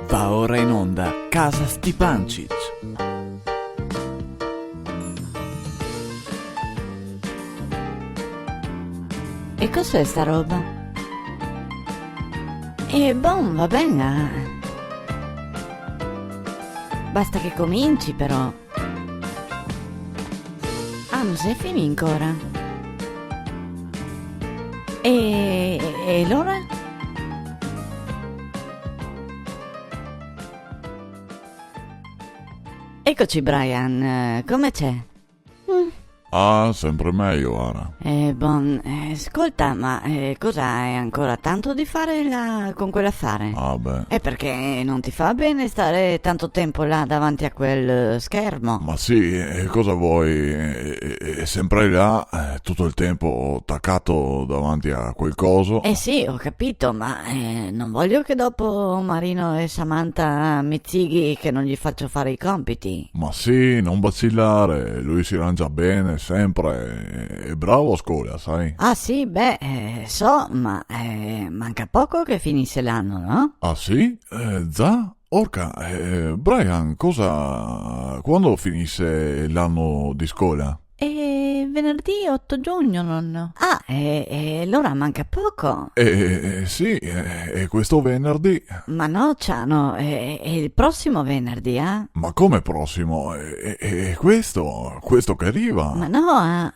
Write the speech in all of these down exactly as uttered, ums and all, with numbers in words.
Va ora in onda Casa Stipancich. E cos'è sta roba? E bon, va ben, ah. Basta che cominci, però. Ah, no xe finì ancora? E, e alora? Ecoci, Brian, eh, come xe? Mm. Ah, sempre mejo, ara. Eh, bon, eh, scolta, ma, eh, cosa, xe ancora tanto da fare là con quel afare? Ah, beh. Eh, perché no te fa ben stare tanto tempo là davanti a quel, eh, schermo. Ma sì, e cosa te vol? Xe, xe, xe sempre là, eh, tuto el tempo tacà davanti a quel coso. Eh sì, go capì, ma, eh, no vojo che dopo Marino e Samantha me zighi che no ghe fazo fare i compiti. Ma sì, no bacilar, lu se rangia ben, sempre, xe bravo a scola, sa? Ah sì, beh, eh, so, ma, eh, manca poco che finise l'ano, no? Ah sì? Eh, za? Orca, eh, Brian, cosa, quando finise l'ano de scola? Xe venerdì oto giugno, nono. Ah, eh, eh, alora manca poco. Eh, eh, sì, eh, xe questo venerdì. Ma no, Ciano, xe, xe el prosimo venerdì, ah. Ma come prosimo? Xe, xe, xe questo, questo che riva. Ma no, ah.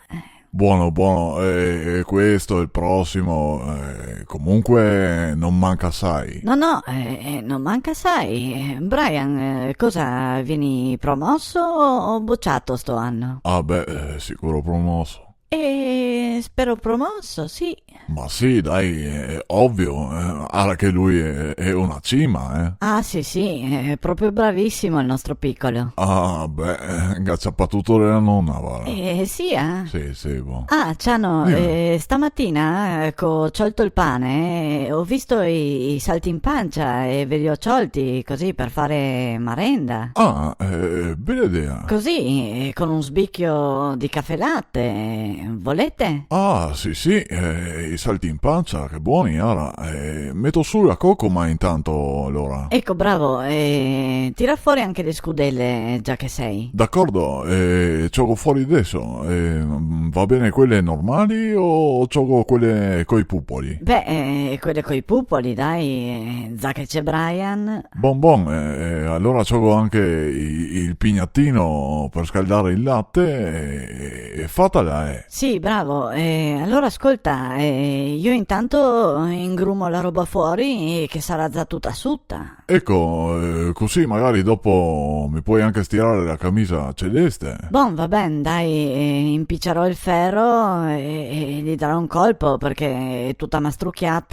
Bon, bon, eh, questo, el prosimo, eh, comunque no manca asai. No, no, eh, eh, no manca asai. Eh, Brian, eh, cosa, vien promoso o, o bocià sto ano? Ah, beh, eh, sicuro promoso. Eh, spero promoso, sì. Ma sì, dai, xe ovio, eh, ara che lu xe, xe na cima, eh. Ah, sì, sì, xe proprio bravisimo el nostro picolo. Ah, beh, eh, ga ciapà tuto de la nona, vara. Eh, sì, eh. Sì, sì, bon. Ah, Ciano, dime. Eh, stamatina, eh, co go ciolto el pane, eh, go visto i, i salti in pancia e ve li go ciolti cusì par fare marenda. Ah, eh, bela idea. Cusì, eh, con un sbicio de cafè late, eh, volete? Ah, sì, sì, eh, i salti in pancia, che boni, ara. Eh, meto su la cocoma intanto, alora. Eco, bravo, eh, tira fora anca le scudele, za che te xe. D'acordo, eh, ciogo fora deso. Eh, va ben quele normali o ciogo quele coi pupoli? Beh, eh, quele coi pupoli, dai, eh, za che te xe Brian. Bon, bon, eh, alora ciogo anca i-, el pignatino par scaldar el late e, e fata la xe. Sì, bravo. Eh, alora scolta, eh, mi intanto ingrumo la roba fora, eh, che sarà za tuta suta. Eco, eh, cusì magari dopo me pol anca stirar la camisa celeste. Bon, va ben, dai, eh, inpiciarò el fero e, e ghe darò un colpo, parché xe tuta mastrucià.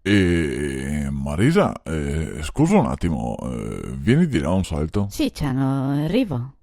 Eh, Marisa, eh, scusa un atimo, eh, vien de là un salto. Sì, Ciano, rivo.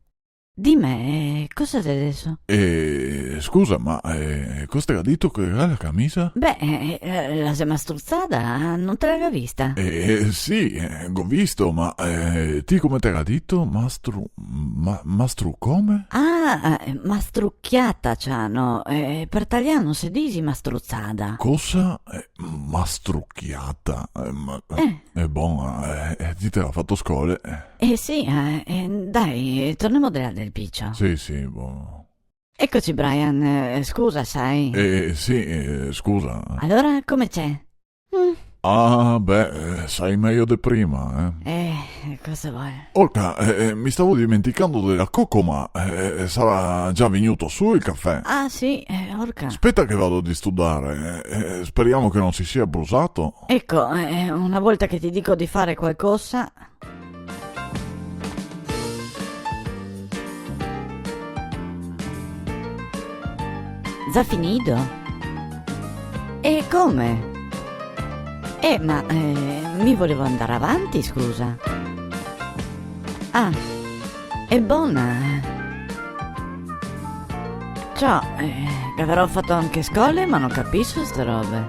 Dime, eh, cosa xe deso? Eh, scusa, ma, eh, cosa te ga dito che ga la camisa? Beh, eh, eh, la xe mastruzada, no te la ga vista? Eh, sì, eh, go visto, ma, eh, ti come te ga dito? Mastru-, ma-, mastru come? Ah, eh, mastrucià, Ciano, eh, par talian se disi mastruzada. Cosa? Eh, mastrucià? Eh, ma, eh, bon, eh, eh, ti te ga fato scole, eh. Eh, sì, eh, eh, dai, tornemo de là del picio. Sì, sì, bon. Ecoci, Brian, eh, scusa, sa. Eh, sì, eh, scusa. Alora, come xe? Mm. Ah, beh, eh, xe mejo de prima, eh. Eh, cosa te vol? Orca, eh, eh, me stavo dimenticando de la cocoma, eh, sarà za vegnù su el cafè. Ah, sì, eh, orca. Speta che vado de studare, eh, eh, speremo che no se sia brusà. Eco, eh, na volta che te digo de fare qualcosa. Za finì? E come? Eh, ma, eh, mi volevo andar avanti, scusa. Ah, xe bona. Ciò, eh, gaverò fato anca scole, ma no capiso ste robe.